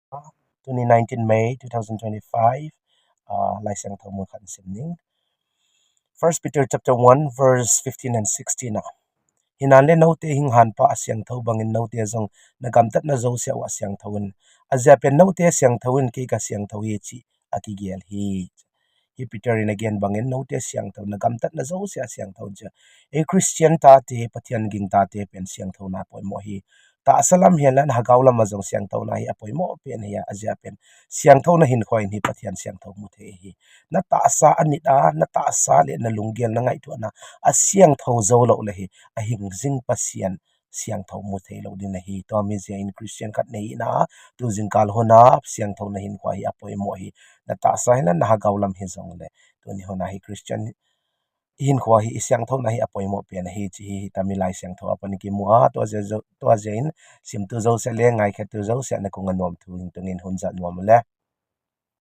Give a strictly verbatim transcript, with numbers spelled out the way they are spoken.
Tuni nineteen May two thousand twenty-five, ah, Lai Siangtho mun khat sim ning. First Peter chapter one, verse fifteen and sixteen ah. Hinan le note hing hanpa a siangtho bangin note zong na gamtatna zosia uh a siangtho in. A zia pen note a siangtho in kei ka siangtho hi cih a kigial hi. Hi Peter in a gen bangin note siangtho na gamtatna zosia a siangtho in cia. Ei Christian tate, Pathian ging tate pen siangthona poimawh hi. Tahsa lam hian lan hagau lam a zong siangthona hi a poimawh pen hi a, a zia pen siangthona hinkhua in hi Pathian siangtho mu thei hi. Na tahsa a nit a, na tahsa le na lunggel na ngaihtuahna a siangtho zo lo le hi a hing zing Pasian siangtho mu thei lo ding na hi. Tua mi zia in Christian khat nei ina tu zingkal huna siangthona hinkhua hi a poimawh hi. Na tahsa hian lan na hagau lam hi zong le tuni huna hi Christian hinkhua hi i siangthona hi a poimawh pen hi ci hi. Hita mi Lai Siangtho a pan i kimu a, tua zia zo-, tua zia in simtu zosia le ngaikhetu zosia na kung a nuam thu in tungin hun zat nuam le.